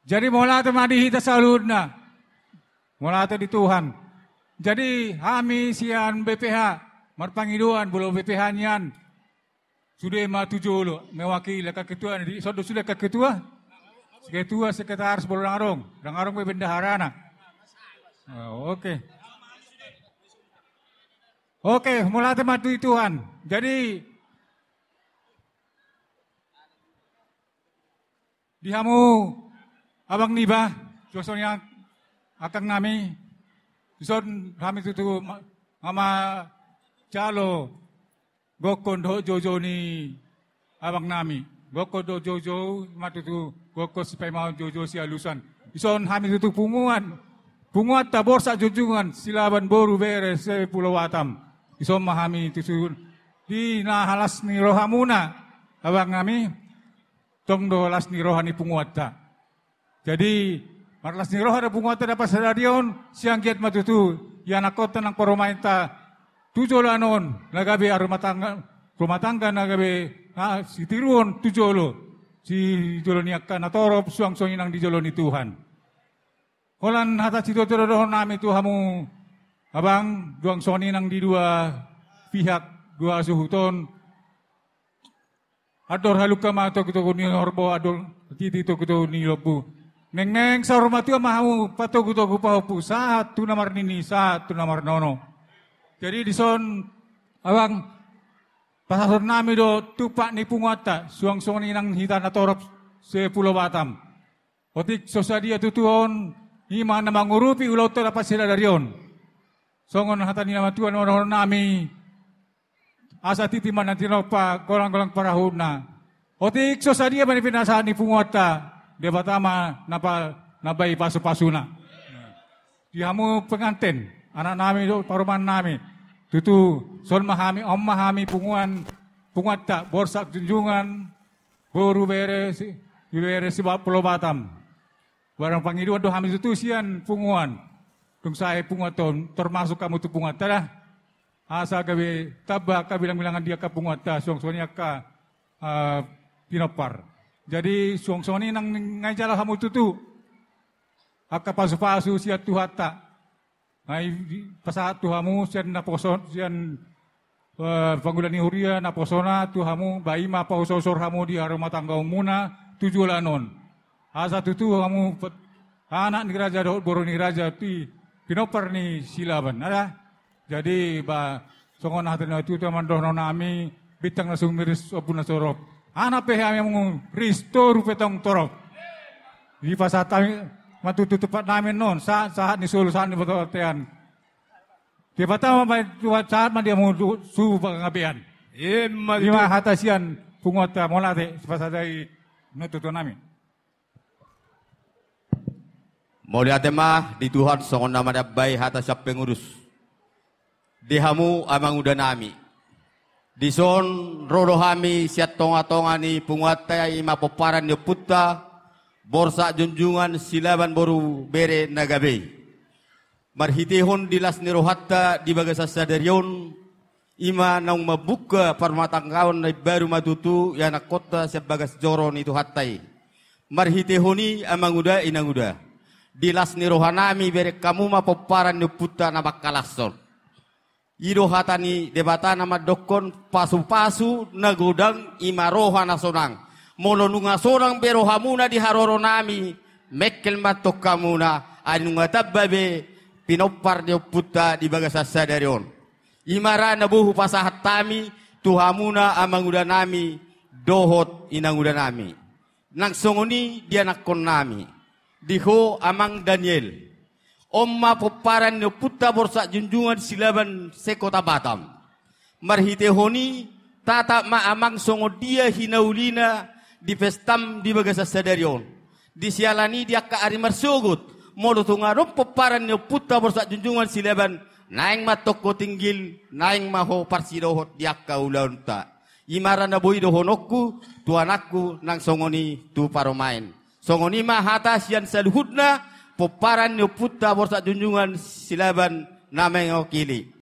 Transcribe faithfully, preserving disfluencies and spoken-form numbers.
Jadi mauliate ma di hita saluhutna. Mauliate di Tuhan. Jadi hami sian B P H marpangidoan, molo B P H nian sude ma tu jolo mewakili angka ketua, di sondo sude angka ketua. Ketua, sekretaris, molo ndang adong, ndang adong be bendaharana. Oh, oke. Oke, mauliate ma di Tuhan. Jadi di hamu abang niba, suang songon i angkang nami, dison hami tutu ma-, ma-, manjalo gokkon dohot joujou ni abang nami. Gokkon dohot joujou, ma tutu gokkon sipaimaon, joujou sialusan. Dison hami tutu punguan, punguanta Borsak Junjungan Silaban boru bere se-Pulo Batam. Dison ma hami tutu di na las ni rohamuna abang nami, tong do las ni roha ni punguanta. Jadi marlas ni roha do punguanta di sadari on, sai anggiat ma tutu ianakhonta nang parumaenta tu joloan on na gabe rumah tangga, rumah tangga na gabe na sitiruon tu jolo, di jolo ni angka natorop, suang songon i nang di jolo ni Tuhan. Holan hata sitoto do dohonon nami tu hamu abang, suang songon i nang di dua pihak, dua suhut on. Andor halumpang ma togutogu ni horbo, andor hatiti togutogu ni lombu. Nengneng saur matua ma hamu patogutogu pahompu, sahat tu na marnini, sahat tu na marnono. Jadi dison abang, pasahaton nami do tumpak ni punguanta, suang songon i nang hita natorop se-Pulo Batam. Otik so sadia tutu on, i ma na mangurupi ulaonta di sadari on. Songon hata ni natuatua na dohonon nami, asa titi ma na tinompa, golanggolang parahutna. Otik so sadia ma di pinasahat ni punguanta, Debata ma na pa-, na bai pasupasuna. Di hamu penganten, anak nami dohot parumaen nami, tutu, son ma hami, on ma hami punguan, punguanta Borsak Junjungan boru bere si-, bere se-Pulo Batam. Marpangidoan do hami tutu sian punguan. Dung sae punguan on, termasuk hamu tu punguanta da. Asa gabe tamba angka bilangbilangan di angka punguanta, suang songon i angka, eh, pinompar. Jadi suang songon i nang nunga dijalo hamu tutu angka pasupasu sian Tuhanta. Nunga dipasahat tu hamu sian naposo-, sian, eh, pangula ni huria naposona tu hamu, ba i ma pahusorhusor hamu di harumatanggaonmuna tu joloan on. Asa tutu hamu pet-, anak ni raja dohot boru ni raja, di pinompar ni Silaban, ada? Jadi ba songon hata ni natuatua ma dohonon nami, bintang na sumiris, ombun na sorop. Anak pe hami hamu ris, toru pe tong torop. Dipasahat hami ma tutu tumpak nami on, sahat, sahat ni solu, sahat ni bontean. Debata ma, ba tuat sahat ma di hamu tu-, suhut panggabean. Ima tutu. I ma hata sian punguanta, mauliate, sipasahat i natuatua nami. Mauliate ma di Tuhan, songon na manambai hata sian pengurus. Di hamu amanguda nami. Dison ro do hami sian tongatonga ni punguanta, i ma pomparan ni ompunta, Borsak Junjungan Silaban boru bere na gabe i. Marhitehon di las ni rohanta di bagasan sadari on, i ma naung mambuka parrumatanggaon na imbaru ma tutu ianakhonta sian bagas joro ni Tuhanta i. Marhitehon i amanguda inanguda, di las ni roha nami bereng hamu ma pomparan ni ompunta na mangkalashon. I do hata ni Debata na mandokkon, pasupasu na godang i ma roha na sonang. Molo nunga sonang be rohamuna di haroro nami, mengkel ma antong hamuna, ai nunga tamba be pinompar ni ompunta di bagasan sadari on. I ma ra na boi hupasahat hami tu hamuna amanguda nami dohot inanguda nami. Nang songon i di anakhon nami, di ho amang Daniel. On ma pomparan ni ompunta Borsak Junjungan Silaban se-Kota Batam. Marhitehon i, tatap ma amang songon dia hinaulina di pestam di bagasan sadari on. Di siala ni i di angka ari marsogot, molo tung adong pomparan ni ompunta Borsak Junjungan Silaban, naeng ma antong ho tinggil, naeng ma ho parsidohot di angka ulaonta. I ma ra na boi dohononku tu anakku, nang songon i tu parumaen. Songon i ma hata sian saluhutna pomparan ni ompunta Borsak Junjungan Silaban na mewakili.